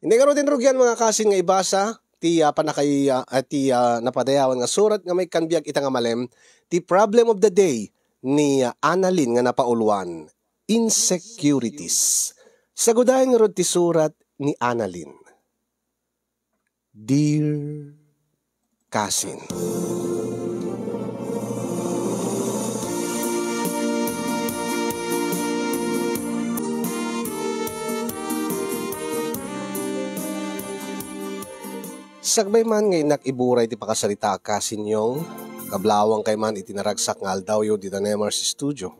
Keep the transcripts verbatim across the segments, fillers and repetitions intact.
Indi ngaruden rugian, mga kasin, nga ibasa ti, ah, panakay-, ah, ah, ti, ah, napadayawan nga surat nga maikkan biag ita nga malem, ti problem of the day ni, ah, Annalyn nga napauluan, insecurities. Sagudayen ngarud ti surat ni Annalyn. Dear Kasin. Sakbay man nga innak iburay ti pakasaritaak, Kasin Yong, kablaawankay man iti naragsak nga aldawyo dita Nemars Studio.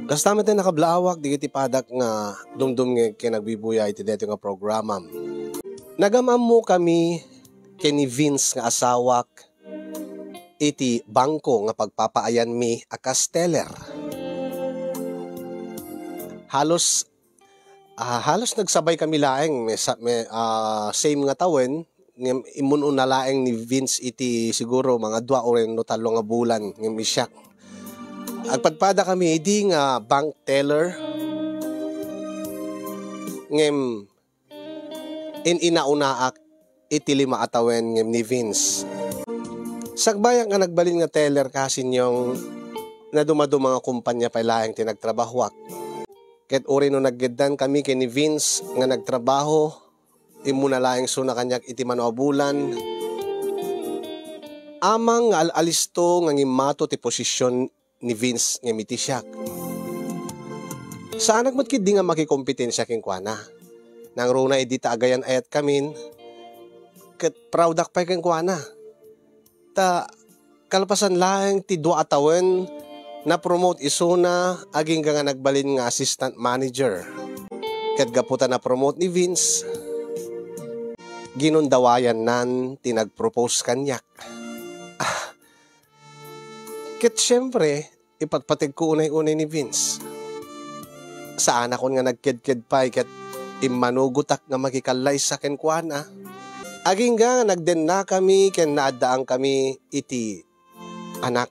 Kasta met ti nakablaawak dagiti padak nga dumdumngeg ken agbuybuya iti daytoy nga programam. Nagam-ammokami ken ni Vince nga asawak iti bangko nga pagpapaayanmi a kas teller. Halos, ah, halos nagsabaykami laeng, me-, sa-, me-, ah, same nga tawen, ngem immun-una laeng ni Vince iti siguro mga dua wenno tallo nga bulan, ngem siak. Agpadpadakami idi nga bank teller, ngem in-inaunaak iti lima a tawen ngem ni Vince. Sakbayak nga nagbalin nga teller, Kasin Yong, nadumaduma nga kumpanya pay laeng ti nagtrabahoak. Ket uray no naggeddankami ken ni Vince nga nagtrabaho, immuna laeng isuna kaniak iti mano a bulan. Amangan nga al-alisto nga ngimmato ti posision ni Vince ngem iti siak. Saanak met ketdi nga makikompetensia kenkuana. Nangruna idi ta agayan-ayatkamin, ket proud-ak pay kenkuana. Ta kalpasan laeng ti dua a tawen, na-promote isuna agingga nga nagbalin nga assistant manager. Ket gapu ta na-promote ni Vince, ginundawayannan ti nag-propose kaniak. Ah, ket siempre, ipatpategko unay-unay ni Vince. Saanakon nga nagkedked pay ket immanugotak nga makikallaysa kenkuana. Agingga nga nagdennakami ken naaddaankami iti anak.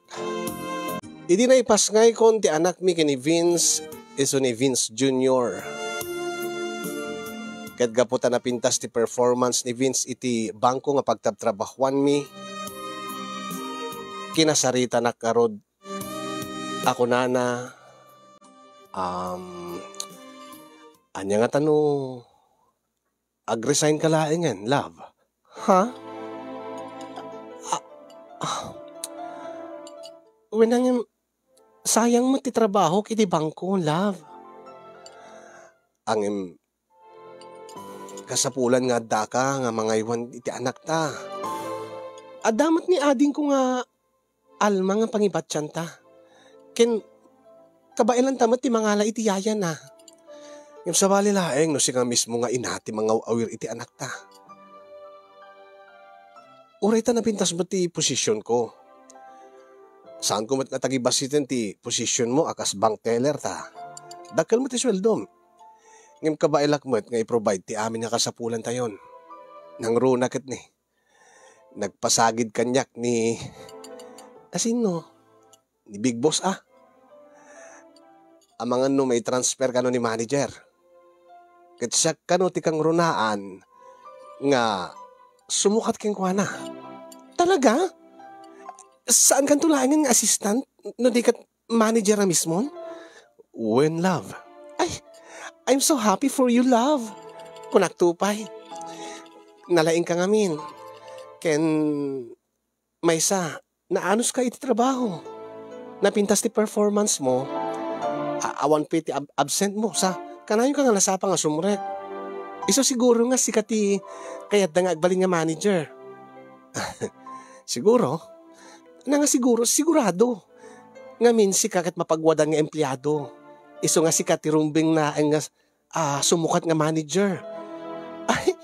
Idi naipasngaykon ti anakmi ken ni Vince, isu ni Vince Junior. Ket gapu ta napintas ti performance ni Vince iti bangko nga pagtabtrabahuanmi, kinasaritanak ngarud a kunana, um, ania ngata no ag-resign ka laengen, love? Ha? Ah, ah. Wen, ngem, sayang met ti trabahok iti bangko, love. Ngem, kasapulan nga addaka nga mangaywan iti anakta. Adda met ni adingko nga Alma nga pangibatianta. Ken kabaelanta met ti mangala iti yayana. Ngem sabali laeng no sika mismo nga ina ti mangaw-awir iti anakta. Uray ta napintas met ti posisionko. Saanko met nga tagibasiten ti posisionmo a kas bank teller ta dakkel met ti sueldom. Ngem kabaelak met nga i-provide ti amin nga kasapulantayon. Nangruna ketdi. Nagpasagid kaniak ni, a, sino? Ni Big Boss, a. Amangan no mai-transfer kano ni manager. Ket siak kano ti kangrunaan nga sumukat kenkuana. Talaga? Saankanto laengen nga assistant no di ket manager a mismon? Wen, love. Ay, I'm so happy for you, love. Kunakto pay. Nalaingka ngamin. Ken maysa, naanuska iti trabaho. Napintas ti performance mo. A-, awan pay ti ab-, absent mo. Sa, kanayonka nga nasapa nga sumrek. Isu siguro nga sika ti kayatda nga agbalin nga manager. Siguro. Na nga siguro, sigurado. Ngamin, sika ket mapagwadan nga empleyado. Isu nga sika ti rumbeng naeng nga, ah, sumukat nga manager. Ay,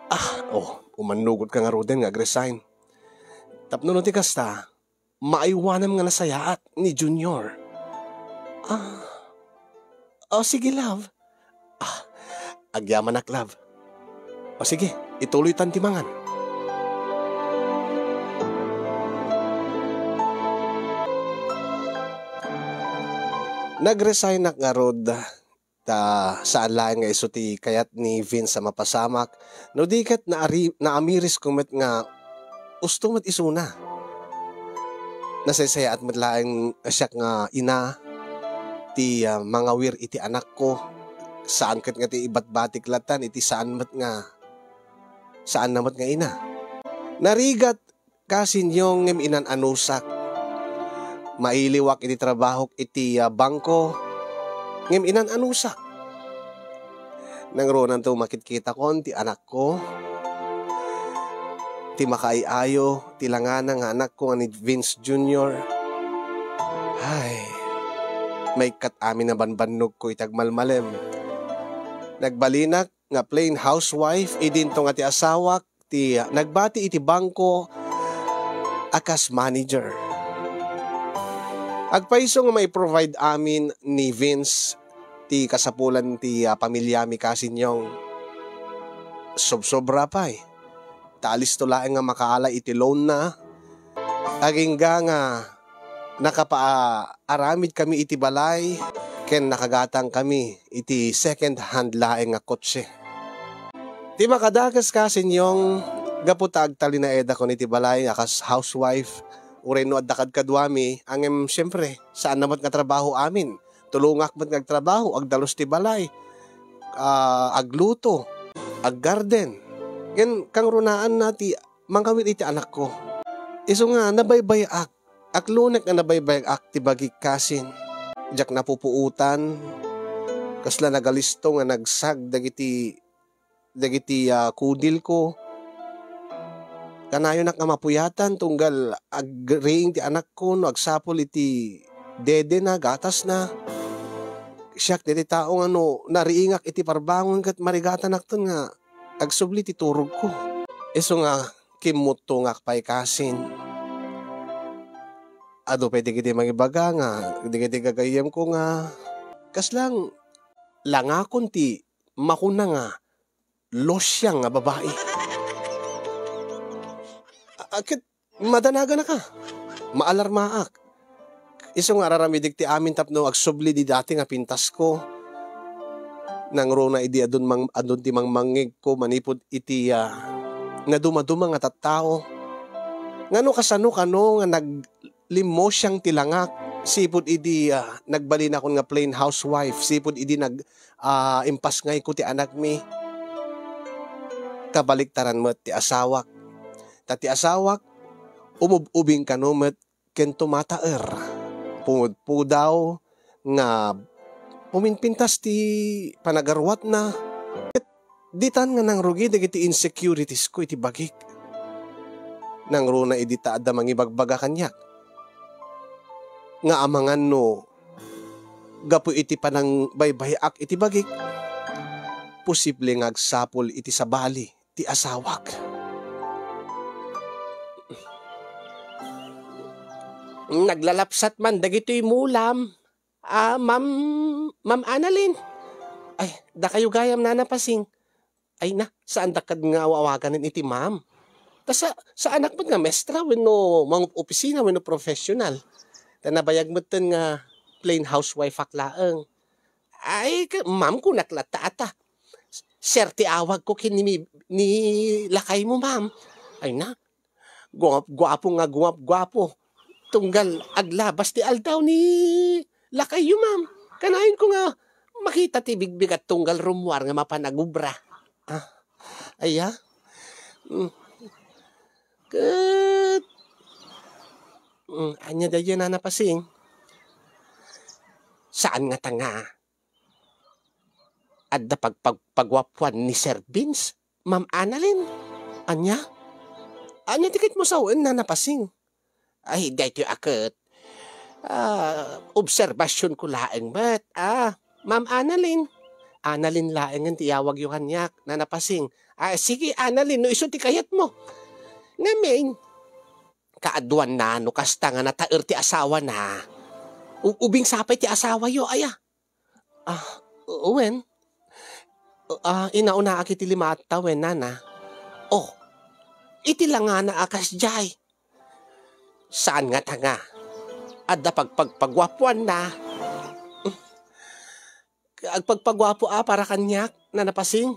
ah, oh, umannugot ka ngaruden nga ag-resign. Tapno no ti kasta, maaywanam nga nasayaat ni Junior. Ah, oh, sige, love. Ah, agyamanak, love. O sige, ituloytan ti mangan. Nag-resignak ngarud Ta saan laeng nga isu ti kayat ni Vince a mapasamak, no di ket naari-, naamirisko met nga usto met isuna. Nasaysayaat met laeng a siak nga ina ti, ah, mangawir iti anakko. Saan ket nga ti ibatbatik latan iti saan met nga, saanna met nga ina. Narigat, kasinyo, ngem inan-anusak. Mailiwak iti trabahok iti, ah, bangko, ngem inan-anusak. Nangrunanto makitkitakon ti anakko, ti makaay-ayo, ti langana nga anakko nga ni Vince Junior. Ay, maikkat amin a banbannogko iti agmalmalem. Nagbalinak nga plain housewife, idinto nga ti asawak ti nagbati iti bangko a cash manager. Agpayso nga mai-provide amin ni Vince ti kasapulan ti, ah, pamilyami, kasinyong. Sobsobra pay. Ta alisto laeng nga makaala iti loan na. Agingga nga nakapaaramid kami iti balay ken nakagatang kami iti second hand laeng nga kotse. Ti makadakes, kasinyong, gapu ta agtalinaedakon iti balay a kas housewife, uray no adda kadkaduami, ngem siempre, saanna met nga trabaho amin. Tulongak met nga agtrabaho, agdalus ti balay, ah, agluto, aggarden. Ken kangrunaanna ti mangawir iti anakko. Isu nga nabaybay-ak, aglunek nga nabaybay-ak ti bagik kasin. Diak napupuotan, kasla nagalisto nga nagsag dagiti, dagiti, ah, kudilko. Kanayonak nga mapuyatan tunggal agriing ti anakko no agsapul iti dedena, gatasna. Siak daydi tao nga no nariingak iti parbangon ket marigatanakton nga agsubli ti turogko. Isu nga kimmuttongak pay kasin. Adu pay dagiti mangibaga nga dagiti gagayyemko nga kasla langakon ti makuna nga losyang nga babai. A-, ket madanaganaka. Maalarmaak. Isu nga ar-aramidik ti amin tapno agsubli di dati nga pintasko. Nangruna idi adun mang-, adun ti mangmangngegko manipud iti, ah, nadumaduma nga tattao. Ngano kasano kano nga naglimmosyang ti langak sipud idi, ah, nagbalinakon nga plain housewife, sipud idi nag-, ah, impasngayko ti anakmi? Kabaliktaran met ti asawak. Ta ti asawak, umub-ubing kano met ken tumataer. Pumudpudaw nga puminpintas ti panagaruatna. Ket ditan nga nangrugi dagiti insecuritiesko iti bagik. Nangruna idi ta adda mangibagbaga kaniak nga amangan no gapu iti panangbaybay-ak iti bagik, posible nga agsapul iti sabali ti asawak. Naglalapsat man dagitoy mulam, ah, Ma'am, Ma'am Annalyn. Ay, dakayo gayam, Nana Pasing. Ay na, saandak kad nga aw-awaganen iti ma'am. Ta sa-, saanak met nga mestra wenno mangup-opisina wenno professional. Ta nabayag metten nga plain housewife-ak laeng. Ay, ka-, ma'am, kunak latta ata. Sir ti awagko ken ni mi-, ni lakaymo, ma'am. Ay na, guap-, guapo nga guap-guapo. Tunggal aglabas ti aldaw ni lakayyo, ma'am. Kanayon ko nga makita ti bigbigat tunggal rummuar nga mapan agubra. Ah, aya? Mm. Ket, mm, ania daydiay, Nana Pasing? Saan ngata nga adda pag-, pag-, pagguapuan ni Sir Vince, Ma'am Annalyn? Ania? Ania ti ket mo sawen, Nana Pasing? Ay, daytoy a ket, ah, obserbasyonko laeng met. Ah, Ma'am Annalyn. Annalyn laengen ti iyawagyo kaniak, Nana Pasing. Ah, sige, Annalyn, no isu ti kayatmo. Ngamin, kaaduanna no kasta nga nataer ti asawana. U-, ubing sapay ti asawayo, aya? Ah, wen. Ah, inaunaak iti lima a tawen, Nana. Oh, iti langana a kasdiay. Saan ngata nga adda pagpagpaguapuanna? agpagpaguapo a para kaniak, Nana Pasing.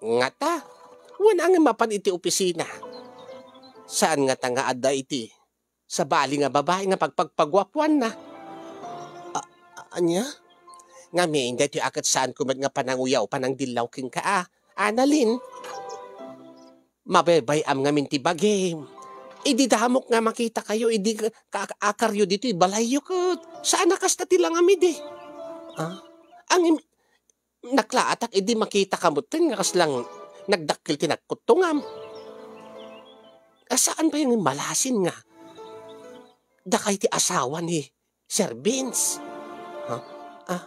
Ngata, wen angem mapan iti opisina. Saan ngata nga adda iti sabali nga babai nga pagpagpaguapuanna. A-, ania? Ngamin, daytoy a ket saanko met nga pananguyaw, panangdillaw kenka a, Annalyn. Mabaybay-am ngamin ti bagim. Idi damok nga makitakayo, idi ka-, ka-, akaryo ditoy balayyo ket saan a kasta ti langam idi. Ah? Ang im-, naklaatak idi makitakam metten nga kaslang nagdakkel ti nagkuttongam. Ah, saan pay nga malasin nga dakay ti asawa ni Sir Vince? Ha? Ah.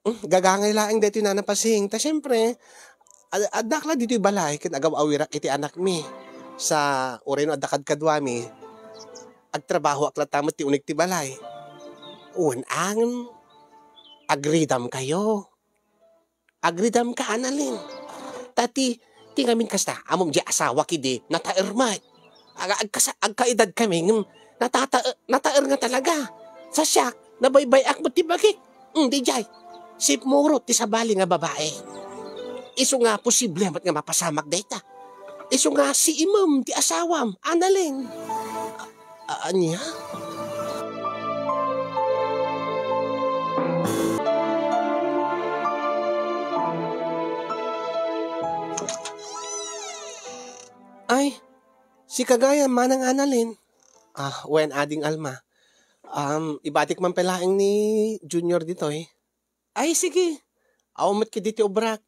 Hmm, gagangay laeng daytoy, Nana Pasing. Ta siempre, ad-, addak la ditoy balay ken agaw-awirak iti anakmi. Sa uray no adda kadkaduami, agtrabahoak latta met ti uneg ti balay. Wen angem, agridamkayo. Agridamka, Annalyn. Ta ti, ti ngamin kasta, ammom diay asawak idi, nataer met. Ag-, agkasa-, agkaedadkami, ngem natata-, nataer nga talaga. Sa siak, nabaybay-ak met ti bagik. Hmm, diay. Sipmurot ti sabali nga babai. Isu nga posible met nga mapasamak dayta. Isu nga siimem ti asawam, Annalyn. A-, ania? Ay, sika gayam, Manang Annalyn. Ah, wen, Ading Alma. Um, ibatik man pay laeng ni Junior ditoy. Ay, sige. Awan met ketdi ti obrak.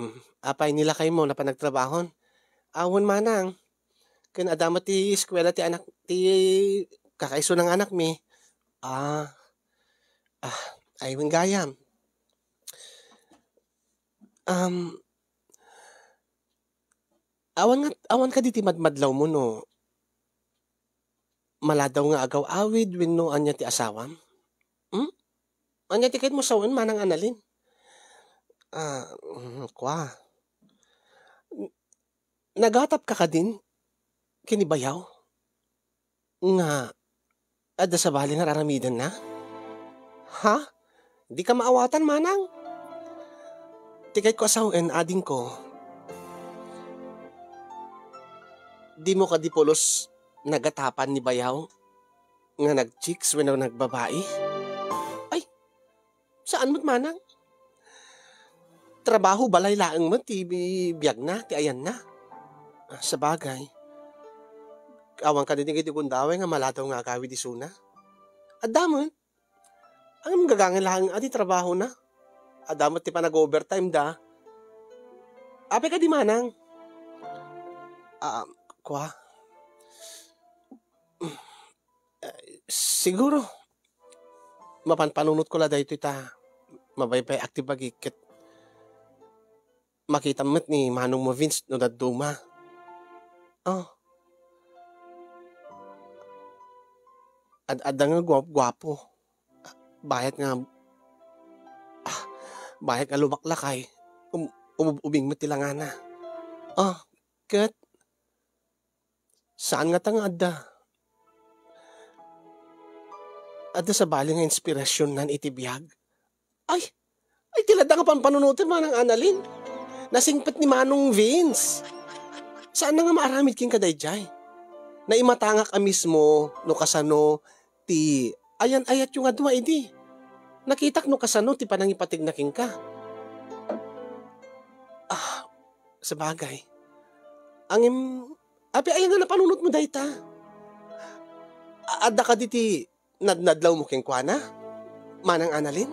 Mm, apay, nilakaymo, napan nagtrabahon? Awan, Manang. Ken adda met ti eskuela ti anak, ti kakaiso nga anakmi. Ah. Ah, ay, wen gayam. Um, awan nga, awan kadi ti madmadlawmo no maladaw nga agaw-awid wenno ania ti asawam? Hmm? Ania ti kayatmo sawen, Manang Annalyn? Ah, mm, kua. N-, nagatapka kadin ken ni bayaw nga adda sabali nga ar-aramidenna? Ha? Dika maawatan, Manang. Ti kayatko a sawen, adingko, dimo kadi pulos nagatapan ni bayaw nga nag-chicks wenno nagbabai? Ay, saan met, Manang. Trabaho balay laeng met ti bi-, biagna, ti ayanna. Ah, sabagay. Awan kadi dagiti gundaway nga maladaw nga agawid isuna? Adda met. Ngem gagangay laeng a ti trabahona. Adda met ti panag-overtime da. Apay kadi, Manang? Ah, kua? Eh, siguro, mapanpanunotko la daytoy ta mabaybay-ak ti bagik ket makitam met ni manongmo Vince no dadduma. Oh. Ad-adda nga guap-, guapo. Bayat nga, ah, bayat nga lumaklakay. Um-, umub-ubing met ti langana. Oh, ket saan ngata nga adda. Adda sabali nga inspirasionnan iti biag. Ay! Ay, ti ladda nga panpanunotem, Manang Annalyn. Nasingpet ni Manong Vince. Saan na nga maaramid kenka daydiay? Naimatangak a mismo no kasano ti ayan-ayatyo nga dua idi. Nakitak no kasano ti panangipatigna kenka. Ah, sabagay. Ngem, apay aya nga napanunotmo dayta? A-, adda kadi ti nadnadlawmo kenkuana, Manang Annalyn?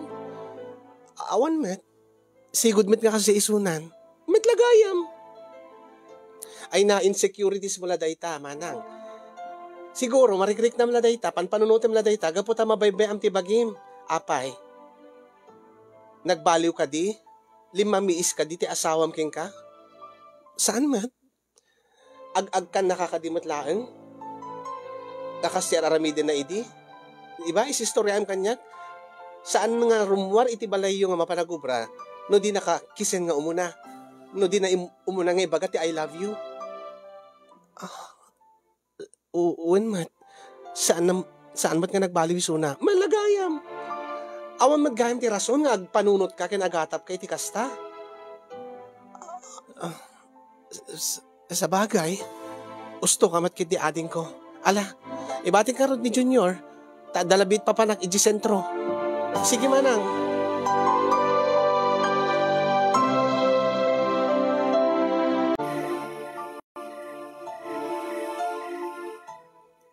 Awan met. Sigud met nga kasisunan. Met la gayam. Ay na, insecurities mo la dayta, Manang. Siguro, marikriknam la dayta, panpanunotem la dayta, gapu ta mabaybay-am ti bagim. Apay, nagbaliw kadi? Limmamiis kadi ti asawam kenka? Saan met? Ag-agkannaka kadi met laeng? A kas ti ar-aramidenna idi? Iba, isistoriam kaniak. Saan nga rummuar iti balayyo nga mapan agobra no dinaka kisen nga umuna? No dina im-, umuna nga ibaga ti "I love you"? Ah, u-, wen met. Saan nam-, saan met nga nagbaliw isuna? Malagayam! Awan met gayam ti rason nga agpanunotka ken agatapka iti kasta. Ah, s-, s-, sabagay, ustoka met ketdi adingko. Ala, ibatik ngarud ni Junior, ta adda labi ti papanak idiay sentro. Sige, manang.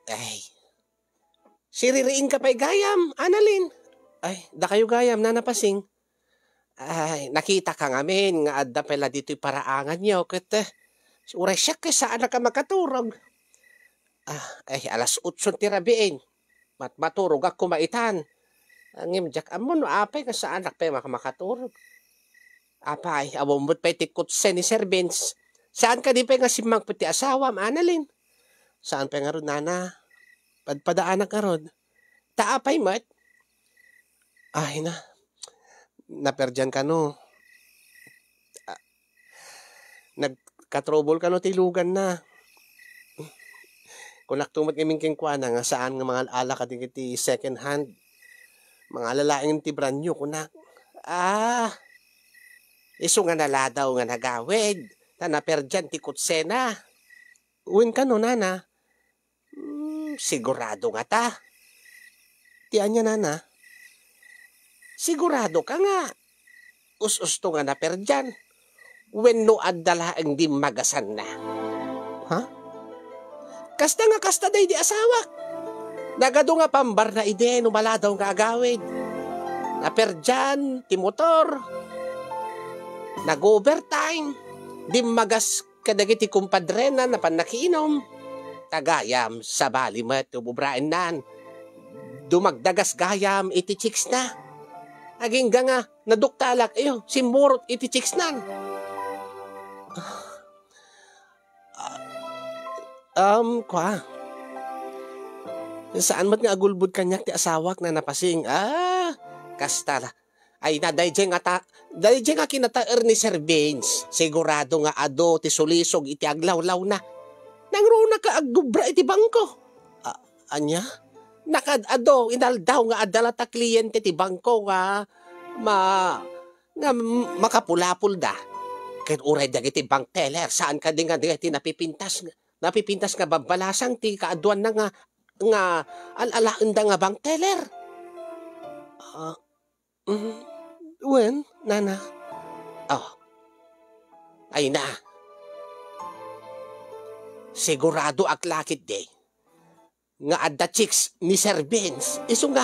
Ay. Siririingka pay gayam, Annalyn. Ay, dakayo gayam, Nana Pasing. Ay, nakitaka ngamin nga adda pay la ditoy paraanganyo, ket, eh, uray siak ket saanak a makaturog. Ah, ay, alas otso ti rabii. Mat-, maturogak koma itan. Ngem diak ammo no apay nga saanak pay maka-, makaturog. Apay, awan met pay ti kotse ni Sir Vince. Saan kadi pay nga simmangpet ti asawam, Annalyn? Saan pay ngarud, Nana? Padpadaanak ngarud. Ta apay met? Ay na, naperdian kano. Ah, nagka-trouble kano ti luganna. Kunak to met ngamin kenkuana nga saan nga mangal-ala kadagiti second hand. Mangal-ala laeng ti brand new, kunak. Ah, isu nga naladaw nga nagawid, ta naperdian ti kotsena. Wen kano, Nana? Hmm, sigurado ngata. Ti ania, Nana? Sigurado ka nga us-usto nga naperdian wenno adda laeng dimmagasanna? Ha? Kasta nga kasta daydi asawak. Nagadu nga pambarna idi no maladaw nga agawid. Naperdian ti motor. Nag-overtime. Dimmagas kadagiti kumpadrena napan nakiinum. Ta gayam, sabali met ti ububraennan. Dumagdagas gayam iti chicksna. Agingga nga naduktalak, ayo, simmurot iti chicksnan. Ah, um, kwa. Saan met nga agulbod kaniak ti asawak, Nana Pasing. Ah, kasta la. Ay na, daydiay nga ta-, daydiay nga kinataer ni Sir Vince. Sigurado nga adu ti sulisog iti aglawlawna. Nangruna ka agdubra iti bangko. A-, ania? Nakaad-adu, inaldaw nga adda la ta kliyente ti bangko nga ma-, nga m-, makapulapulda. Ket uray dagiti bank teller, saan kadi nga dagiti napipintas nga, napipintas nga babbalasang ti kaaduanna nga, nga al-alaenda nga bank teller. Ah, mm, wen, Nana. Oh. Ay na. Sigurado ak lakit di nga adda chicks ni Sir Vince. Isu nga,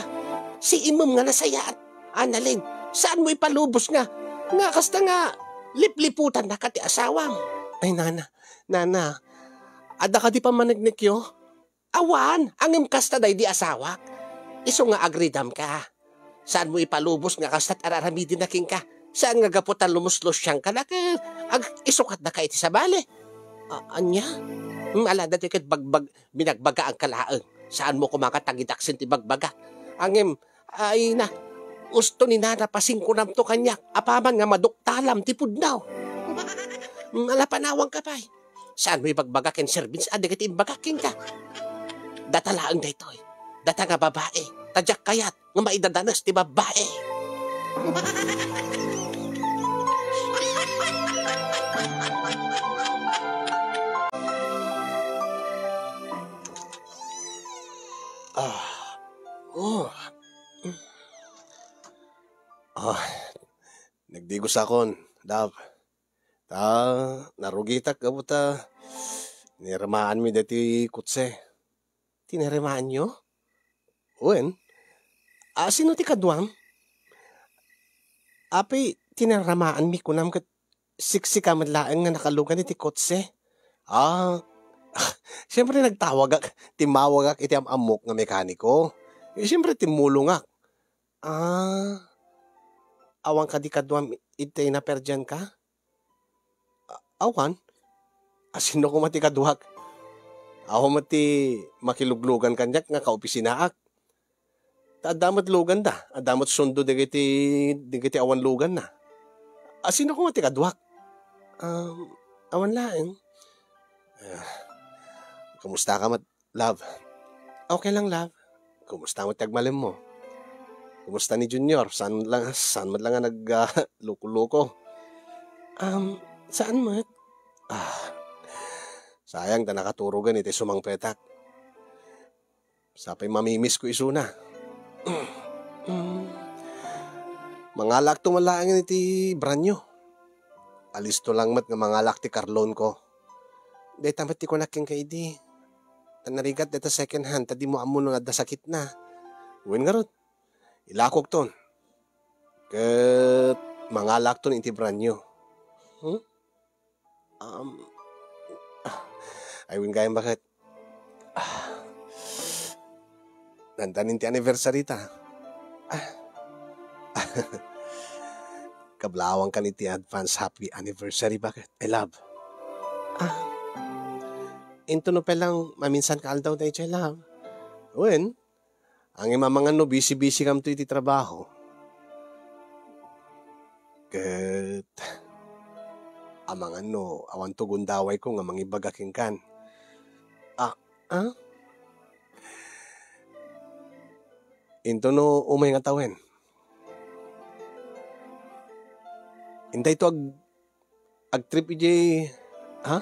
si Imem nga nasayaat. Annalyn, saan mo ipalubos nga, nga kasta nga lipliputannaka ti asawam? Ay, Nana, Nana, adda kadi pammaneknekyo? Awan, ngem kasta daydi asawak. Isu nga agridam ka. Saan mo ipalubos nga kasta ti ar-aramidenna kenka? Saan nga gapu ta lumuslusiangka la ket ag-, isukatdaka iti sabali? A-, ania? Hmm, ala, daytoy ket bagbag-, binagbagaanka laeng. Saan mo koma nga tagidaksen ti bagbaga? Ngem, ay na, usto ni Nana Pasing kunamto kaniak, apaman nga maduktalam ti pudno. Hmm, ala, panawanka pay. Saan mo ibagbaga ken Sir Vince a dagiti imbagak kenka? Data laeng daytoy. Data nga babai. Ta diak kayat nga maidadanes ti babai. Ah. Oh. Ah. Nagdigos akon, Dab. Ta, narugitak gapu ta niramaanmi daytoy kotse. Tinaramaanyo? Wen. A, sino ti kaduam? Apay, tinaramaanmi kunam ket siksika met laeng nga nakalugan iti kotse. Ah, siyempre nagtawagak, timmawagak iti am-ammok nga mekaniko. Eh, siyempre timmulongak. Ah, awan kadi kaduam itay naperdianka? A-, awan. Asino koma ti kaduak? Awan met ti makiluglugan kaniak nga kaopisinaak. Ta adda met luganda, adda met sundo dagiti, dagiti awan luganna. Asino koma ti kaduak? Um, awan laeng. Ah, kumusta ka met, love? Okay lang, love. Kumusta met ti agmalemmo? Kumusta ni Junior? Saan lang, saan met lang nga nag, ah, luko-luko? Um, saan met? Ah, sayang ta nakaturogen iti sumangpetak. Sapay mamimiss ko isuna. Mm. Mangalakto man laeng iti branyo. Alisto lang met nga mangalak ti karlon ko. Dayta met ti kunak kenka idi. Ta narigat dayta second hand, ta dimo ammo no adda sakitna. Wen ngarud, ilakokton. Ket mangalakton iti branyo. Hmm? Um, ah, ay, wen gayam baket. Ah. Nandan iti anniversary ta. Ah. Kablawang kan iti advance happy anniversary, baket. I love. Ah. Into no pelang maminsan ka aldaw daytoy, love. Wen, angem amangan no busy-busy kamto iti trabaho. Ket amangan no awan to gundawayko nga mangibaga kenkan. Ah, ah? Into no umay nga tawen. Intay to ag-, agtrip idiay, ha?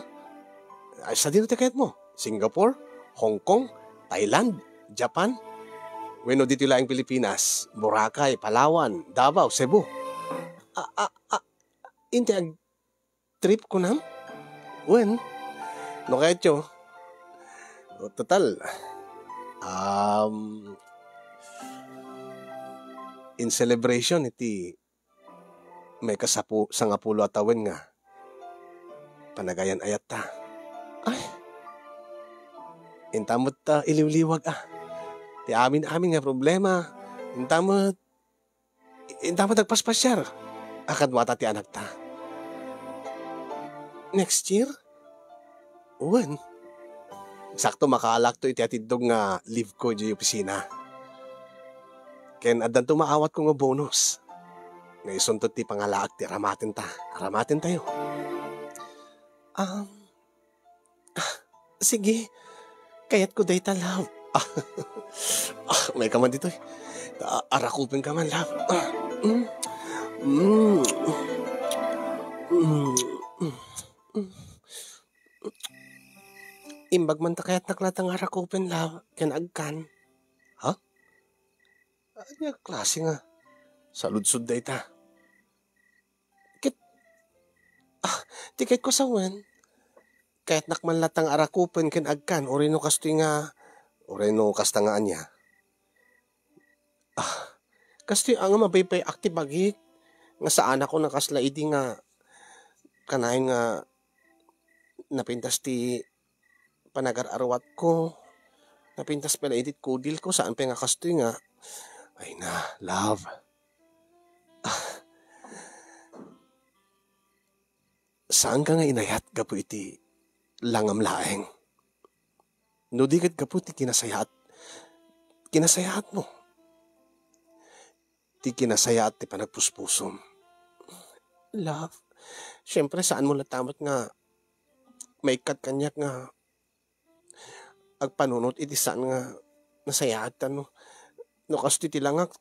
Ay, sadino ti kayatmo? Singapore? Hong Kong? Thailand? Japan? Wenno ditoy laeng Pilipinas? Boracay, Palawan, Davao, Cebu? A, a, a, intay agtrip kunam? Wen, no kayatyo, total, um, in celebration iti maikasapu-, sangapulo a tawen nga panagayan-ayatta. Ay, inta met ta iliwliwag, ah, ti amin-amin nga problema. Inta met, inta met agpaspasiar a kaduata ti anakta. Next year? Wen, sakto makaalakto iti atiddog nga leave ko idiay opisina. Ken addanto maawatko nga bonus nga isunto ti pangalaak ti aramatenta, aramatentayo. Um, ah, sige. Kayatko dayta, love. Ah, ah, may ka man ditoy. Ah, arakupen ka man, love. Ah, mm. Mm. Mm. Mm. Imbag man ta kayatnak latta nga arakupen, love, ken agkan. Ha? Ania klase nga saludsod dayta? Ket, ah, ti kayatko sawen, kayatnak man latta nga arakupen ken agkan, uray no kastoy nga, uray no kasta nga ania. Ah, kastoy a nga mabaybayak ti bagik, nga saanakon a kasla idi nga kanayon nga napintas ti panagar-arwatko, napintas pay la idi ti kudilko, saan pay nga kastoy nga, ay na, love. Ah, saanka nga inayat gapu iti langam laeng. No di ket gapu ti kinasayaat, kinasayaatmo. Ti kinasayaat ti panagpuspusom. Love, siempre, saanmo latta met nga maikkat kaniak nga agpanunot iti saan nga nasayaat ta no, no kastoy ti langak,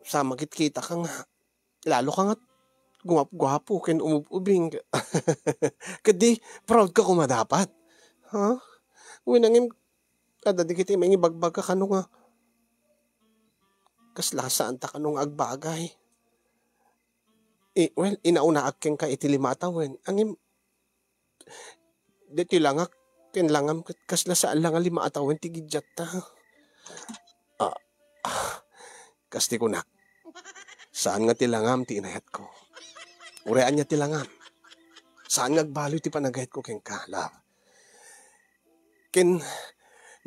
sa makitkitaka nga lalo ka nga guap-guapo ken umub-ubing. Ket di, proud ka koma dapat. Ha? Wen, ngem, adda dagiti mangibagbagak kano nga kasla saanta kano nga agbagay. Eh, well, inaunaak kenka iti lima a tawen. Ngem, ditoy langak ken langam ket kasla saan la nga lima a tawen ti giddiatta. Ah, ah, kas ti kunak, saan nga ti langam ti inayatko. Uray ania ti langam, saan nga agbaluy ti panagayatko kenka, love. Ken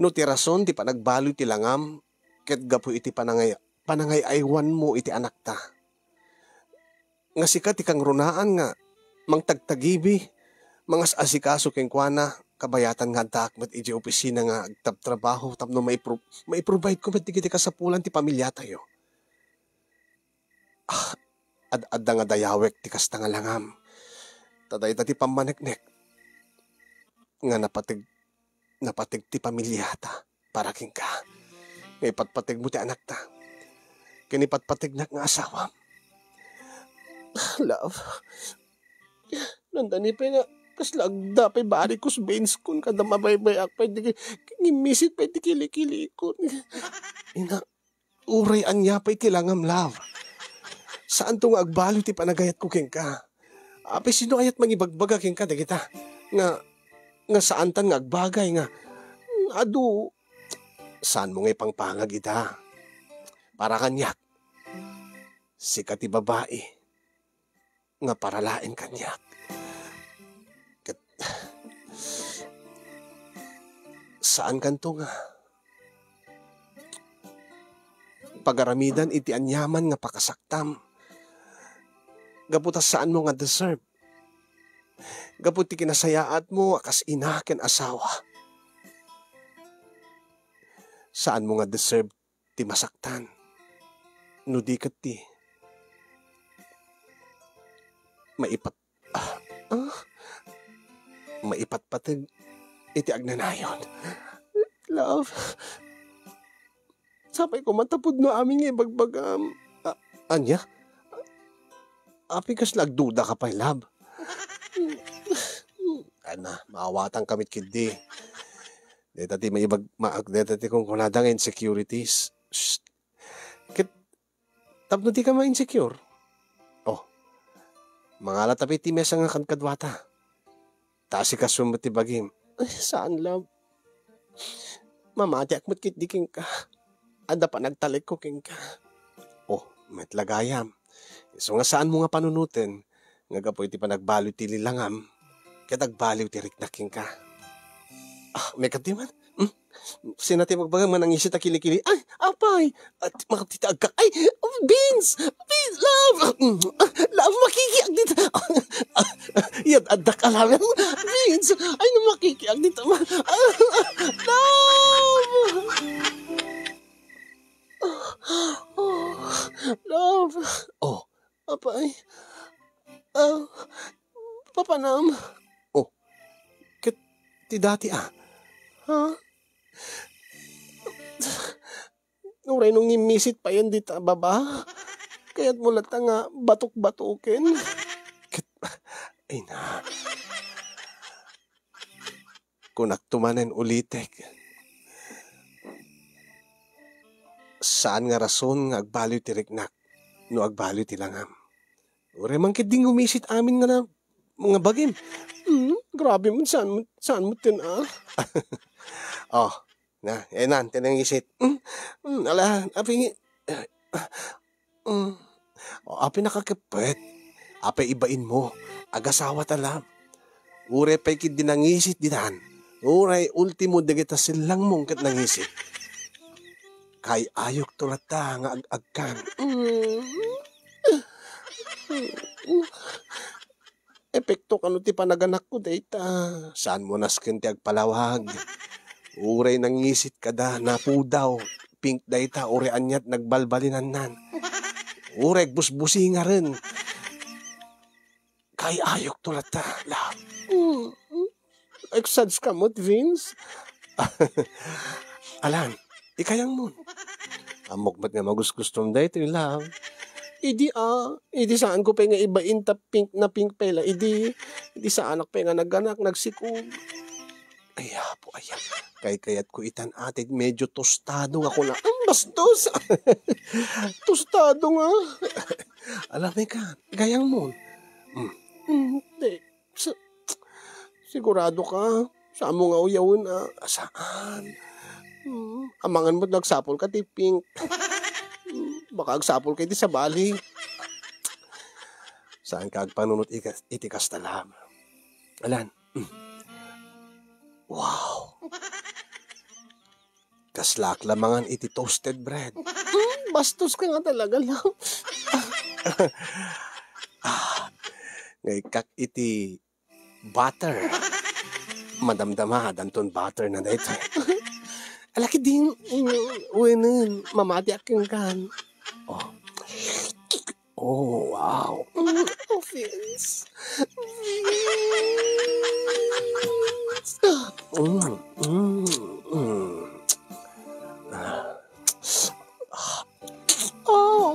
no ti rason ti panagbaluy ti langam ket gapu iti panangay-, panangay-aywanmo iti anakta, nga sika ti kangrunaan nga mangtagtagibi, mangas-asikaso kenkuana, kabayatan nga addaak met idiay opisina nga agtabtrabaho tapno maipro-, maiprovide ko met dagiti kasapulan ti pamiliatayo. Ah, ad-adda nga dayawek ti kasta nga langam. Ta dayta ti pammaneknek nga napateg, napateg ti pamiliata para kenka. Nga ipatpategmo ti anakta. ken ipatpategnak nga asawam. Love, nandani pay nga kasla agda pay barikos, Vince, kun kada mabaybay-ak pay di, ngimmisit pay di kili-kilikon. Ina, uray ania pay ti langam, love. Saanto nga agbaliw ti panagayatko kenka. Apay, sino ayat mangibagbaga kenka dagita nga, nga saantan nga agbagay nga, mm, adu, saanmo nga ipangpangag ita. Para kaniak, sika ti babai nga para laeng kaniak. Ket saankanto nga pagaramidan iti aniaman nga pakasaktam gapu ta saanmo nga deserve, gapu ti kinasayaatmo a kas ina ken asawa. Saanmo nga deserve ti masaktan no di ket ti maipat-, ah, ah, maipatpateg iti agnanayon. Love, sapay koma ta pudno amin nga ibagbagam. A-, ania? Apay, kasla agdudaka pay, love? Ana, maawatan ka met ketdi. Deta ti maibag-, ma-, deta ti kunkunada nga insecurities. Shh. Ket tapno dika ma-insecure. Oh, mangala ta pay ti mesa nga kadkaduata. Ta asikasuem met ti bagim. Ay, saan, love. Mamatiak met ketdi kenka. Adda panagtalekko kenka. Oh, met la gayam. Isu nga saanmo nga panunoten nga gapu iti panagbaliw ti lilangam, ket agbaliw ti riknak kenka. Ah, may kadi man. Hmm? Sina ti bagbagam nga nangisit a kilikili? Ay, apay! At makatita agka. Ay, oh, Vince! Vince, love! Ah, mm, ah, love, makikiak dita. Yan, addak alaman. Vince! Ay, no, makikiak dita. Ma-, ah, love! Oh, love! Oh, apay. Ah, papanam. Oh, ket ti dati, ah. Ha? Uray no ngimmisit payen dita baba, kayatmo latta nga batok-batoken. Ket, ay na. Kunakto manen ulitek. Saan nga rason nga agbaliw ti riknak no agbaliw ti langam. Uray man ketdi nga umisit amin nga na-, nga bagim. Hmm, grabe man, saan mo, saan mo tin, ah? Oh, na, eh, nan, ti nangisit. Hmm, hmm, ala, apay, hmm. Oh, apay nakakeppet? Apay ibain mo? Agasawa ta la. Uray pay ketdi nangisit ditan. Uray ultimo dagita sellangmong ket nangisit. Kay-ayokto latta nga ag-agkan. Mm. Epekto kano ti panaganakko dayta? Saanmo nasken ti agpalawag. Uray nangisit kada, napudaw, pink dayta, uray aniat nagbalbalinannan. Uray agbusbusingaren. Kay-ayokto latta, love. Mm. Excited ka met, Vince? Alan, ikayangmon. Ammok met nga magusgustom daytoy, love. Idi, ah, idi saanko pay nga ibain ta pink na pink pay la. Idi, idi saanak pay nga naganak, nagsikog. Ay, apo, ay, kaykayatko itan, ate, medyo tostado nga kuna. Ang bastos! Tostado nga. Alam mo ka, gayang mo. Mm. Mm, di. Sa-, sigurado ka? Saanmo nga uyawen, ah? Saan? Mm, amangan mo, nagsapol ka ti pink. Mm, baka agsapol ka iti sabali. Saan ka agpanunot ika-, iti kasta, love? Alan. Mm. Wow. Kaslaak la mangan iti toasted bread. Mm, bastos ka nga talaga, love. Ah, nga ikkak iti butter. Madamdama, danton butter na daytoy. Alaki din, mm, wenen, mamati akin kan. Oh. Oh, wow. Mm, oh, Vince. Vince. Mm, mm, mm. Ah. Oh.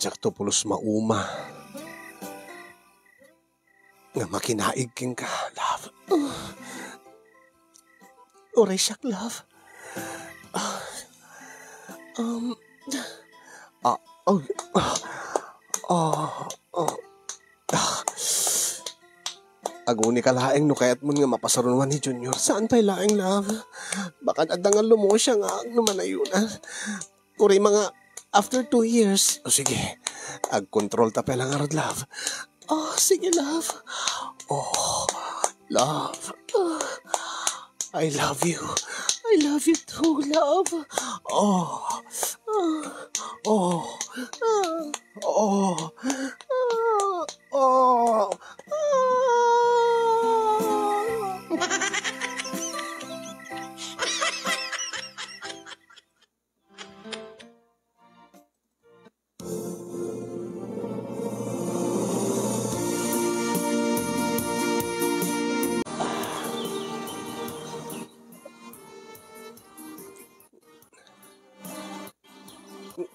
Diakto pulos mauma nga makinaig kenka, love. Uray siak, love. Ah, um, ah, oh, ah, ah, ah. Ah. Aguni ka laeng no kayatmon nga mapasarunoan ni Junior. Saan pay laeng, love? Baka adda nga lumo siya nga agno manayunan. Uray mga after two years. O sige, agkontrol ta pay la ngarud, love. Oh, sige, love. Oh, love. Ah, I love you. I love you too, love. Oh, ah, oh, ah, oh, ah, oh, ah.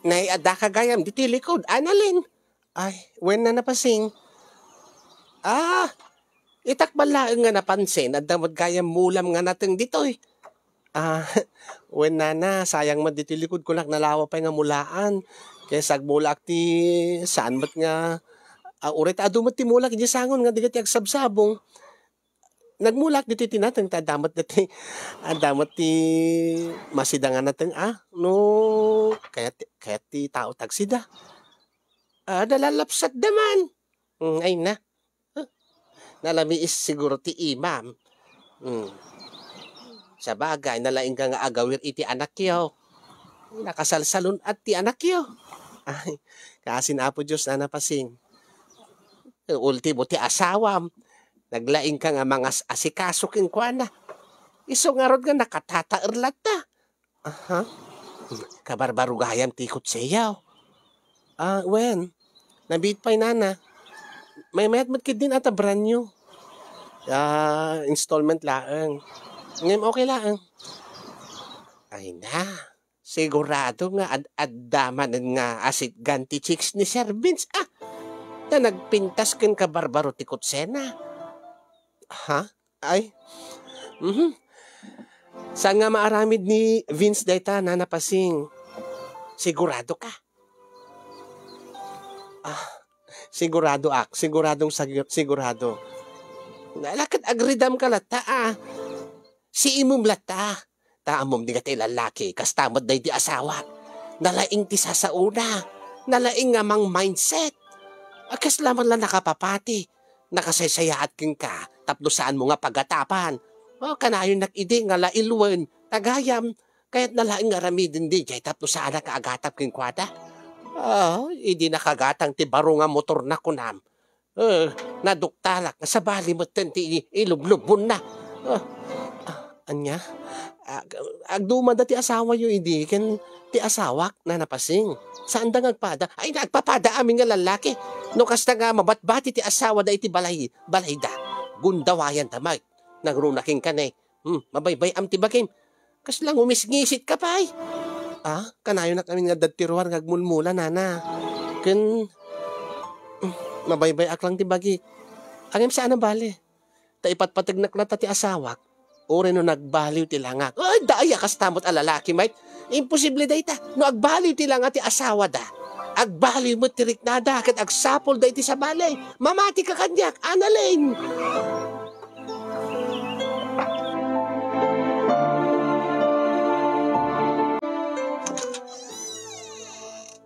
Nay, addaka gayam ditoy likud, Annalyn. Ay, wen, Nana Pasing. Ah, itak balaeng nga napansin, adda met gayam mulam nga nateng ditoy. Ah, wen, Nana, sayang met ditoy likud, kunak nalawa pay nga mulaan. Kaysa agmulaak ti saan met nga, ah, uray ta adu met ti mulak idiay sangon nga diket ti agsabsabong. Nagmulaak ditoy ti nateng ta adda met dati, adda met ti masida nga nateng, ah, no, kayat, kayat ti tao tagsida. Ah, nalalapsatda man. Mm, ay na. Huh. Nalamiis siguro ti imam. Hmm. Sabagay, nalaingka nga agawir iti anakyo. Nakasalsalun-at ti anakyo. Ay, kasin Apo Dios, Nana Pasing. Ultimo ti asawam, naglaingka nga mangas-asikaso kenkuana. Isu ngarud nga nakatataer latta. Aha. Kabarbaro gayam ti kotseyo. Ah, wen. Nabiit pay, Nana. Maymayat met ketdin a ta brand new. Ah, installment laeng. Ngem okay laeng. Ay na. Sigurado nga ad-, adda manen nga asitgan ti chicks ni Sir Vince, ah. Ta nagpintas ken kabarbaro ti kotsena. Ha? Ay. Mhm. Saan nga maaramid ni Vince dayta, Nana Pasing? Sigurado ka? Ah, sigurado ak. Siguradong sagi-, sigurado. Nalakat agridam ka latta, ah. Si imum latta. Ta ammom di nga ti lallaki, kasta met daydi asawa. Nalaing ti sasaona. Nalaing nga mang mindset. A, kasla man la nakapapati. Nakasaysayaat kenka, tapno saanmo nga pagatapan. O, kanayon nak idi nga la ilwen, tagayam, kayat nalaing nga aramiden di jay tapno saanak nga agatap kenkuada. Ah, idi nakagatang ti baro nga motorna, kunam. Eh, naduktalak nga sabali metten ti i-, ilublubbonna. Ah, ah, ania? Ag-, agdumanda ti asawayo idi ken ti asawak, Nana Pasing. Saanda nga agpada? Ay, nagpapada amin nga lallaki. No kasta nga mabatbati ti asawada iti balay, balayda, gundawayanta met. Nangruna kenka ne. Hmm, mabaybay-am ti bagim. Kasla ngumisngisit ka pay. Ah, kanayonak amin nga adda ti ruar nga agmulmula, Nana. Ken, hmm, mabaybay-ak lang ti bagik. Ngem saan a bale. Ta ipatpategnak latta ti asawak. Uray no nagbaliw ti langak. Ay, daya kasta met a lalaki, met. Imposible dayta. No agbaliw ti langa ti asawada, agbaliw met ti riknada ket agsapulda iti sabali. Mamati ka kaniak, Annalyn!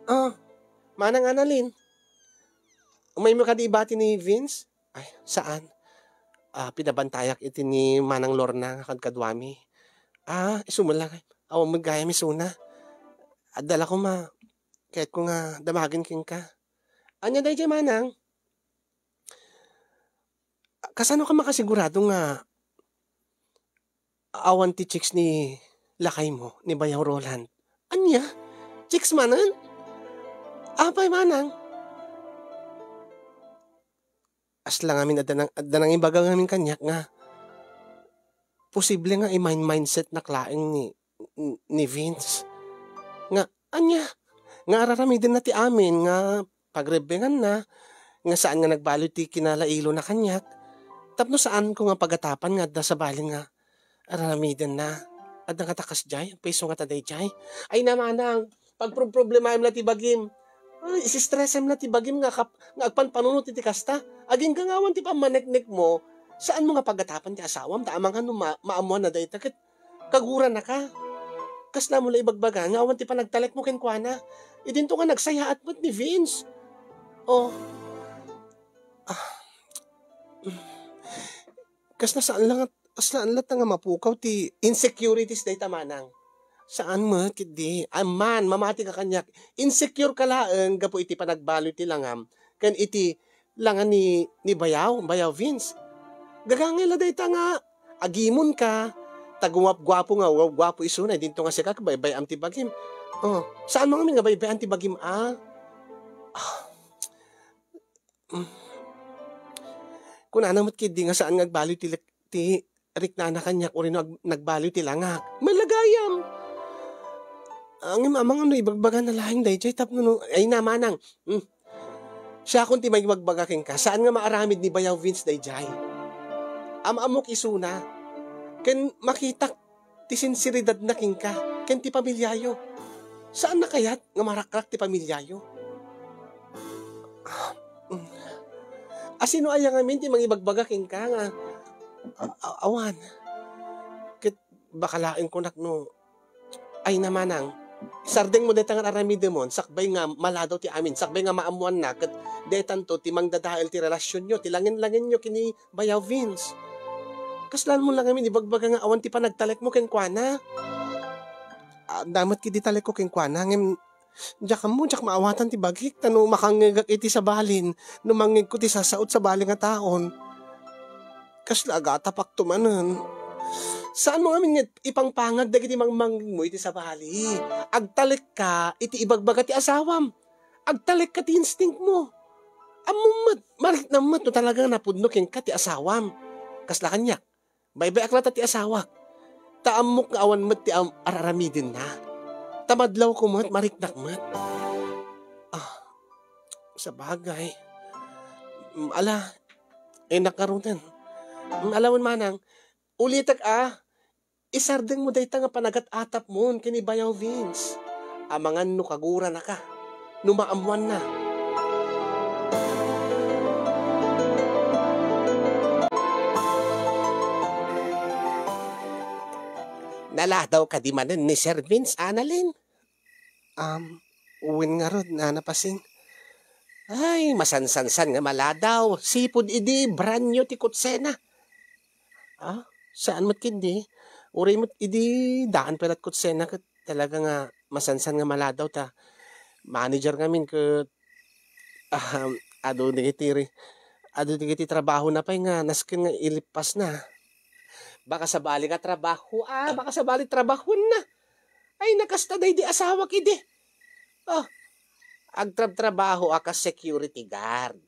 Ah, Manang Annalyn, umaymo kadi ibati ni Vince? Ay, saan? Ah, pinabantayak iti ni Manang Lorna nga kadkaduami. Ah, isu met la, awan met gayam isuna. Adda la koma, kayatko nga damagen kenka. Ania daydiay, Manang? Kasano ka makasigurado nga awan ti chicks ni lakaymo, ni Bayaw Roland? Ania? Chicks manen? Apay, Manang? Kasla ngamin adda nang-, adda nangibaga ngamin kaniak nga posible nga i-mind-mindsetnak laeng ni, ni Vince. Nga, ania? Nga araramidenna ti amin nga pagrebbenganna nga saan nga nagbaliw ti kinalailona kaniak, tapno saanko nga pagatapan nga adda sabali nga ar-aramidenna. Adda ngata kasdiay? Pay isu ngata daydiay? Ay, namanang, pagproproblemaem la ti bagim. Ay, isistressem la ti bagim nga kap-, nga agpanpanunot iti kasta. Agingga nga awan ti pammaneknekmo, saanmo nga pagatapan ti asawam, ta amangan no ma-, maammoanna dayta ket kaguranaka. Kasla mo la ibagbaga nga awan ti panagtalekmo kenkuana. Idinto nga nagsayaat met ni Vince. Oh. Ah. Kasla saan la nga, kasla saan la ta nga mapukaw ti insecurities dayta manang. Saan met ketdi? Amman, mamati ka kaniak. Insecure ka laeng gapu iti panagbaliw ti langam ken iti langa ni, ni Bayaw, Bayaw Vince. Gagangay la dayta nga agimon ka, ta guap-, guapo nga, guapo isuna, idinto nga sika, baybay-am ti bagim. Oh, saan mo ngamin nga baybay-am ti bagim, ah? Ah. Mm. Kunana met ketdi nga saan nga agbaliw ti lek-, ti riknana kaniak, uray no ag-, nagbaliw ti langak. Malagayam! Ngem amangan no ibagbagana laeng daydiay tapno no, ay, namanang. Hmm. Siakon ti maibagbaga kenka, saan nga maaramid ni Bayaw Vince daydiay. Am-ammok isuna. Ken makitak ti sinseridadna kenka, ken ti pamiliayo. Saanna kayat nga marakrak ti pamiliayo? Ah, mm. Asino aya ngamin ti mangibagbaga kenka nga, a-, a-, awan. Ket baka laeng kunak no, ay, namanang, sardengmo dayta nga aramidemon, sakbay nga maladaw ti amin, sakbay nga maammoanna, ket daytanto ti mangdadael ti relasionyo, ti langen-langenyo ken ni Bayaw Vince. Kaslaan mo la ngamin ibagbaga nga awan ti panagtalekmo kenkuana. Adda met ketdi talekko kenkuana, ngem diak ammo, diak maawatan ti bagik, ta no makangngegak iti sabalin, no mangngegko ti sasaot sabali nga taon, kasla agatapakto manen. Saanmo ngamin nga ipangpangag dagiti mangmangngegmo iti sabali. Agtalekka iti ibagbaga ti asawam. Agtalekka ti instinct mo. Ammom met, mariknam met no talaga nga napudno kenka ti asawam. Kasla kaniak, baybayak latta ti asawak. Ta ammok nga awan met ti am-, ar-aramidenna. Ta madlawko met, mariknak met. Ah, sabagay. Mm, ala, eh, nakarunan. Mm, ala wen manang, ulitek a, isardengmo dayta nga panagat-atapmon ken ni Bayaw Vince. Amangan no kaguranaka, no maammoanna. Naladaw kadi manen ni Sir Vince, Annalyn? Um, wen ngarud, Nana Pasing. Ay, masansansan nga maladaw. Sipud idi brand new ti kutsena. Ah, saan met ketdi? Uray met idi daan pay lat kutsena ket talaga nga masansan nga maladaw ta manager ngamin ket, ah, adu dagiti ri-, adu dagiti trabahona pay nga nasken nga ilippasna. Baka sabali nga trabaho, ah, baka sabali trabahonna. Ay, nakasta daydi asawak idi. Oh, agtrabtrabaho a kas security guard.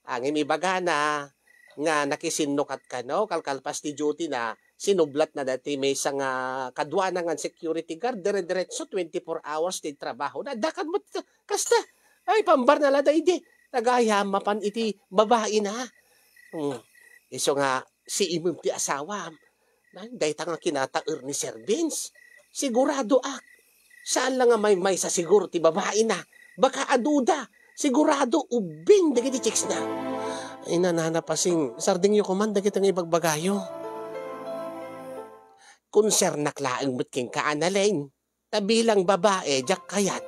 Ngem ibagana nga nakisinnukat kano, kalkalpas ti duty na, sinublatna daytoy maysa nga kaduana nga security guard, dire-diretso, twenty-four hours ti trabahona. Dakad met kasta. Ay, pambarna la daydi. Nagayam mapan iti babaina. Hmm. Isu nga, siimem ti asawam. Nay, dayta nga kinataer ni Sir Vince. Siguradoak. Saan la nga maymaysa siguro ti babaina. Baka aduda. Sigurado ubbing dagiti chicks na. Ay, Nana Pasing, sardengyo koman dagiti nga ibagbagayo. Konsernak laeng met kenka, Annalyn. Ta bilang babae, diak kayat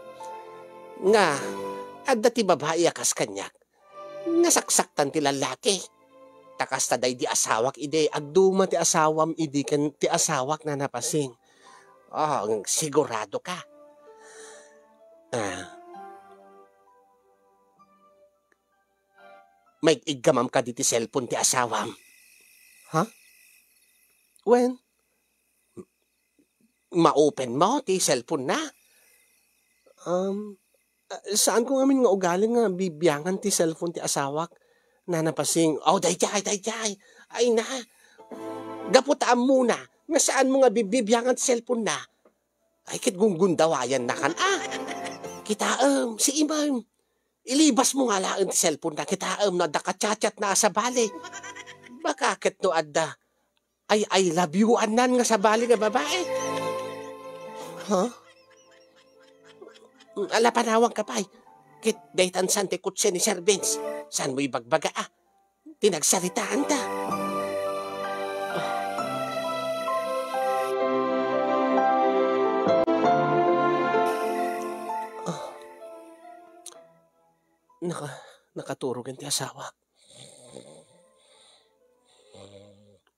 nga adda ti babae a kas kaniak nga saksaktan ti lallaki. Ta kasta daydi asawak idi, agduma ti asawam idi ken ti asawak, Nana Pasing. Oh, sigurado ka? Ah. Maig-iggamam kadi ti cellphone ti asawam? Ha? Wen? Ma-open mo ti cellphone na? Um, ah, saanko ngamin nga ugali nga bibiangan ti cellphone ti asawak, Nana Pasing. Oh, daydiay, daydiay. Ay na. Gapu ta ammona nga saanmo nga bibiangan ti cellphone na. Ay, ket gunggundawayan na kan, ah. Kitaem, si Imam. Ilibasmo nga alaen ti cellphone na, kitaem no adda ka-chat-chat na a sabali. Baka ket no adda ay I love you anan nga sabali nga babae. Huh? Ala, panawanka pay. Ket daytan san ti kotse ni Sir Vince. Saan mo ibagbaga, ah? Ti nagsaritaanta. Ah. Ah. Naka-, nakaturog ti asawak.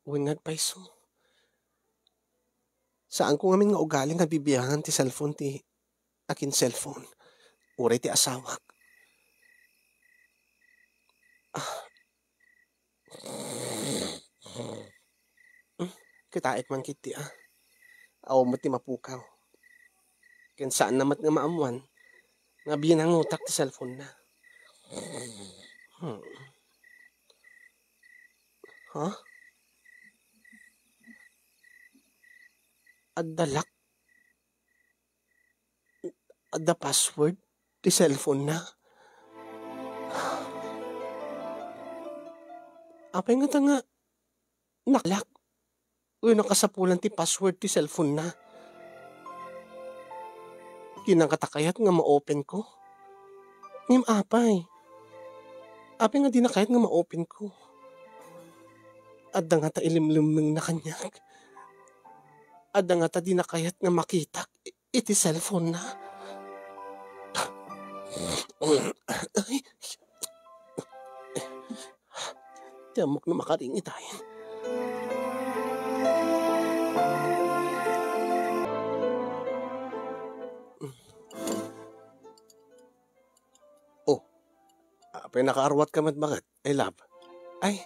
Wen nga agpayso. Saanko ngamin nga ugali nga bibiangan ti cellphone ti akin cellphone. Uray ti asawak. Ah. Hmm, kitaek man ketdi, ah. Awan met ti mapukaw. Ken saanna met nga maammuan nga binangotak ti cellphone na. Hmm. Ha? Adda lock? Adda password ti cellphone na? Apay ngata nga nakalock wenno nakasapulan ti password ti cellphone na? Dina ngata kayat nga ma-open ko? Ngem apay? Apay nga dina kayat nga ma-open ko? Adda ngata ilimlimmengna kaniak? Adda ngata dina kayat nga makitak i-, iti cellphone na? Ay. Ti ammok no makaring itayen. Oh, apay nakaarwatka met baket, I love? Ay,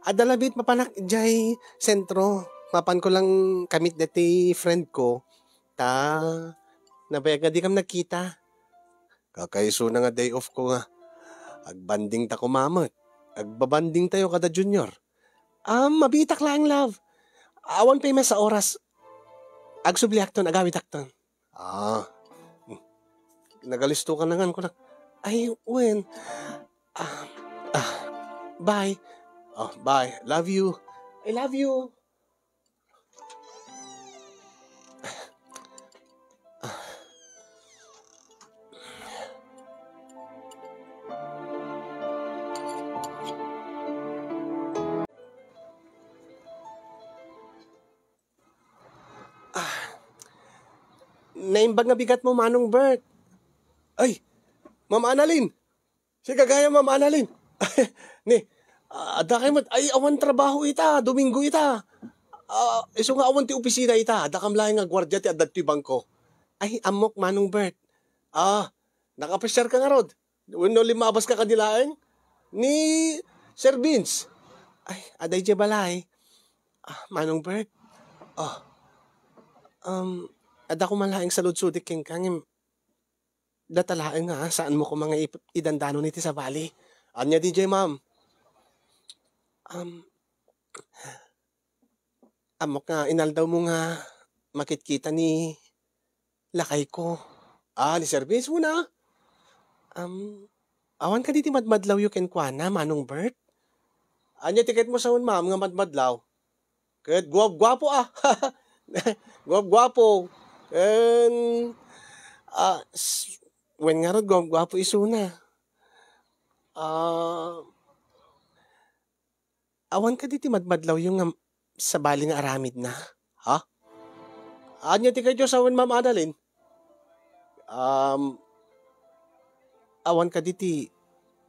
adda labi ti mapanak idiay sentro. Mapanko lang ka-meet daytoy friend ko. Ta, nabayag nga dikam nagkita. Kakaisuna nga day off ko nga. Agbanding ta koma met. Agbabanding tayo kada Junior. Ah, mabiitak laeng, love. Awan pay maysa a oras. Agsubliakton, agawidakton. Ah. Nagalisto ka na ngan, kunak. Ay, wen. Ah, ah, bye. Oh, bye. Love you. I love you. Ah, naimbag nga bigat mo, Manong Bert. Ay, Ma'am Annalyn! Si gagayam, Ma'am Annalyn. Ni, ah, adda kay met, ay, awan trabaho ita, Domingo ita. Ah, isu nga awan ti opisina ita, adda kam laeng nga guardia ti adda ti bangko. Ay, ammok, Manong Bert. Ah, nakapasyar ka ngarud? Wenno limmabas ka kadi laeng? Ni Sir Vince. Ay, adda idiay balay. Ah, Manong Bert. Ah, um, adda koma laeng saludsodik kenka, ngem data laeng nga, saanmo koma nga ip-, idandanon iti sabali. Ania diay, ma'am? Um, ammok nga inaldawmo nga makitkita ni lakayko. Ah, ni Sir Vince, una. Um, awan kadi ti madmadlawyo kenkuana, Manong Bert? Ania ti kayatmo sawen, ma'am, nga madmadlaw? Ket guapguapo, ah. Guapguapo. Ken, ah, s-, wen ngarud, guapguapo isuna. Ah, awan kadi ti madmadlawyo nga sabali nga aramidna? Ha? Ania ti kayatyo sawen, Ma'am Annalyn? Um, awan kadi ti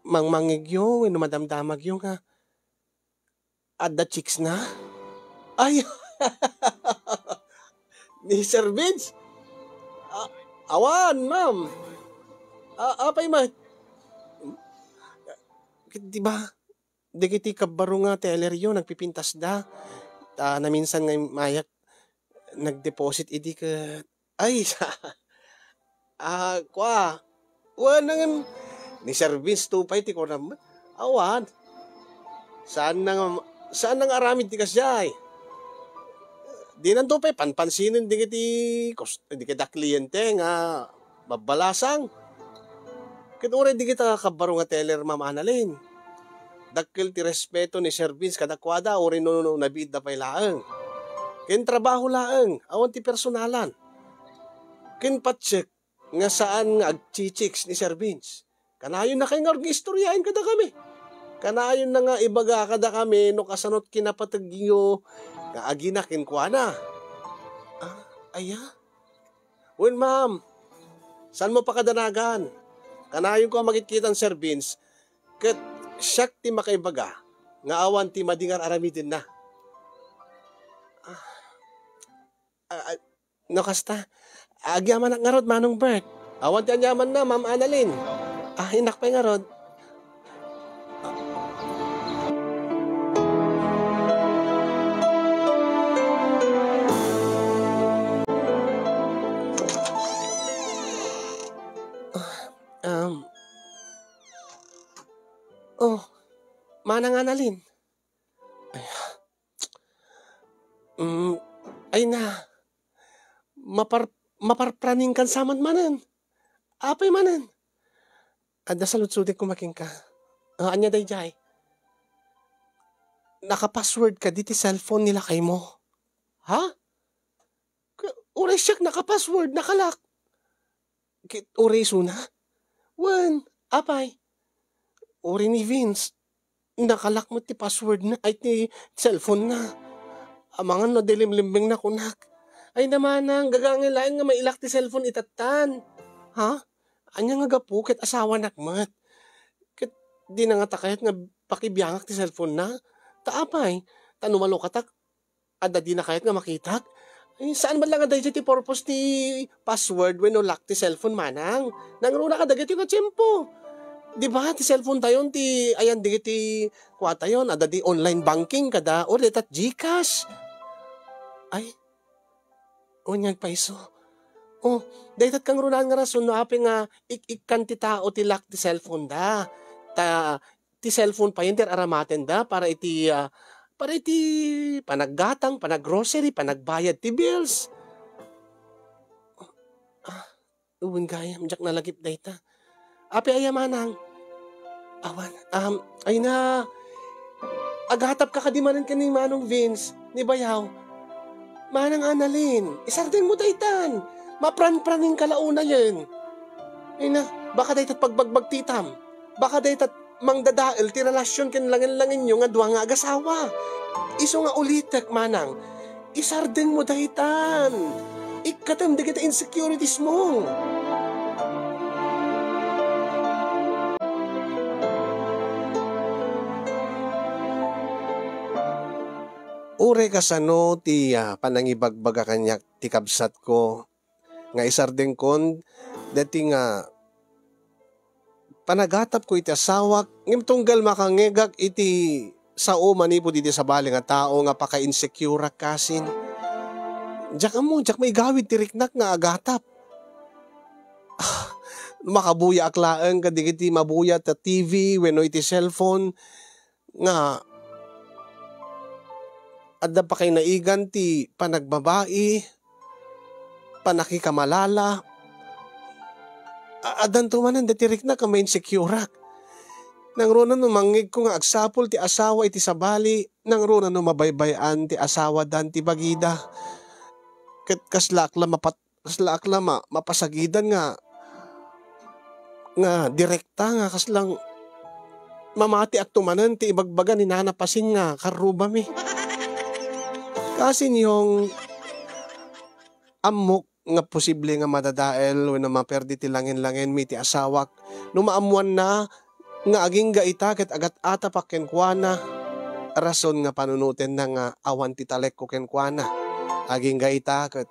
mangmangngegyo wenno madamdamagyo nga adda chicks na? Ay, ni Sir Vince? A-, awan, ma'am. A-, apay man? Di ba, dagiti kabbaro nga telleryo, nagpipintasda. Ta, naminsan nga imayak, nagdeposit idi ket, ay, sa-, ah, kua, wen, ni Sir Vince to pay ti kunam. Awan. Saan na nga, saan na nga aramid ti kasdiay? Dinanto pay panpansinen dagiti kus-, dagiti kliente nga babbalasang. Ket uray dagita kabbaro nga teller, Ma'am Annalyn. Dakkel ti respeto ni Sir Vince kadakuada, uray no, no, nabiitda pay laeng. Ken trabaho laeng, awan ti personalan. Ken patiek nga saan nga agchichicks ni Sir Vince. Kanayon na kay nga istoryaen kadakami. Kanayon na nga ibaga kadakami no kasanot kinapategyo nga agina kenkuana. Ah, aya? Wen, ma'am, saan mo pakadanagan? Kanayon ko a makitkitan Sir Vince, ket siak ti makaibaga nga awan ti madi nga ar-aramidenna. Ah, ah, no kasta, agyamanak ngarud, Manong Bert. Awan ti anyamanna, Ma'am Annalyn. Ah, innak pay ngarud. Um, oh, Manang Annalyn. Ay, mm, ay na, mapar-, maparpraningkan sa met manen. Apay manen? Adda saludsodek koma kenka. Ah, ania daydiay? Naka-password kadi ti cellphone ni lakaymo? Ha? Ka-, uray siak naka-password, naka-lock. Ket uray isuna? Wen, apay? Uray ni Vince, naka-lock met ti passwordna, ay, ti cellphone-na. Amangan no adda limlimbingna kunak. Ay, na manang, gagangay laeng nga mailak ti cellphone itattan. Ha? Ania nga gapu ket asawanak met? Ket dina ngata kayat nga pakibiangak ti cellphone-na? Ta apay? Ta no malukatak, adda dina kayat nga makitak? Ay, saan met la nga daydiay ti purpose ti password wenno lock ti cellphone, manang? Nangruna kadagitoy nga tiempo. Di ba, ti cellphone-tayon ti ayan dagiti kuatayon, adda di online banking kada, or dayta GCash. Ay, wen nga agpayso. Oh, dayta ti kangrunaan nga rason no apay nga ik-ikkan ti tao ti lock ti cellphone-da. Ta, ti cellphone payen ti ar-aramatenda para iti, ah, para iti panaggatang, panaggrocery, panagbayad ti bills. Ah, wen gayam, diak nalagip dayta. Apay aya manang? Awan, um, ay na, agatapka kadi manen ken ni Manong Vince, ni bayaw. Manang Annalyn, isardengmo daytan. Mapranpraningka la unayen. Ay na, baka daytat pagbagbagtitam. Baka daytat mangdadael ti relasyon ken langin-langinyo nga dua nga agasawa. Isu nga ulitek, manang, isardengmo daytan. Ikkatem dagiti insecurities-mo. Uray kasano ti, ah, panangibagbaga kaniak ti kabsatko nga isardengkon daytoy nga panagatapko iti asawak, ngem tunggal makangngegak iti sao manipud iti sabali nga tao nga pakainsecureak kasin. Diak ammo, diak maigawid ti riknak nga agatap. Ah, makabuyaak laeng kadagiti mabuyat a T V wenno iti cellphone nga adda pakainaigan ti panagbabai, panakikamalala. A-, addanto manen daytoy riknak a mainsecureak. Nangruna no mangngegko nga agsapul ti asawa iti sabali, nangruna no mabaybay-an ti asawadan ti bagida. Ket kaslaak la mapat-, kaslaak la ma-, mapasagidan nga, nga direkta nga kaslang mamatiakto manen ti ibagbaga ni Nana Pasing nga karrubami. Kasin, Yong, ammok nga posible nga madadael wenno maperdi ti langin-langinmi iti asawak no maammoanna nga agingga ita ket agat-atapak kenkuana, rason nga panunotenna nga awan ti talekko kenkuana. Agingga ita ket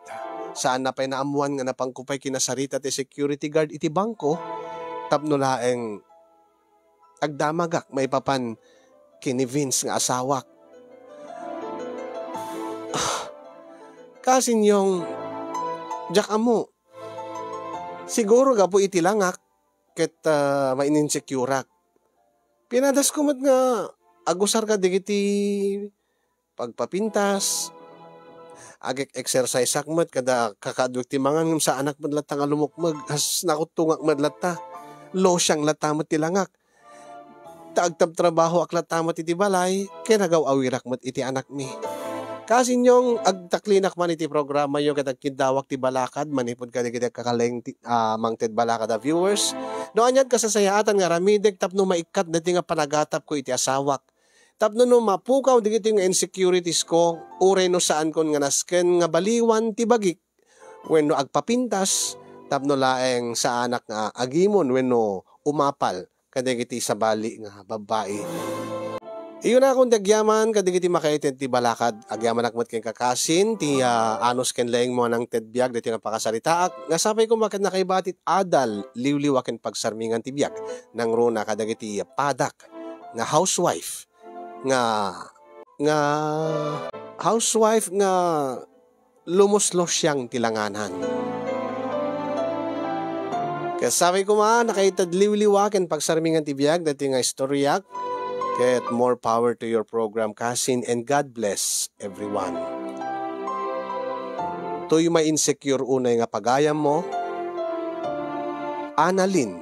saanna pay naammoan nga napanko pay kinasarita ti security guard iti bangko tapno laeng agdamagak maipapan ken ni Vince nga asawak. Ah, kasin, Yong, diak ammo. Siguro gapu iti langak ket, ah, main-insecureak. Pinadasko met nga agusar kadagiti pagpapintas, agek-exerciseak met kada kakaduek ti mangan ngem saanak met latta nga lumukmeg, kas nakuttongak met latta. Losiang latta met ti langak. Ta agtabtrabahoak latta met iti balay, ken agaw-awirak met iti anakmi. Kasin, Nyong, agtaklinak man iti programayo ket agkiddawak ti balakad manipud kadagiti agkakaleng ti, ah, mangted balakad a viewers. No aniat kasasayaatan nga aramidek tapno maikkat daytoy nga panagatapko iti asawak. Tapno no mapukaw dagitoy nga insecurities ko, uray no saankon nga nasken nga baliwan ti bagik, wenno agpapintas, tapno laeng saanak nga agimon wenno umapal kadagiti sabali nga babbai. Iyunakon ti agyaman kadagiti makaited ti balakad. Agyamanak met ken kakasin ti, ah, anus ken laeng mo nangted biag daytoy nga pakasaritaak, nga sapay koma ket nakaibati adal, liwliwa ken pagsarmingan ti biag. Nangruna kadagiti padak nga housewife nga, nga housewife nga lumuslosiang ti langanan. Ket sapay koma, nakaited liwliwa ken pagsarmingan ti biag daytoy nga istoriak. Ket more power to your program, kasin, and God bless everyone. Toy ma-insecure unay nga pagayammo, Annalyn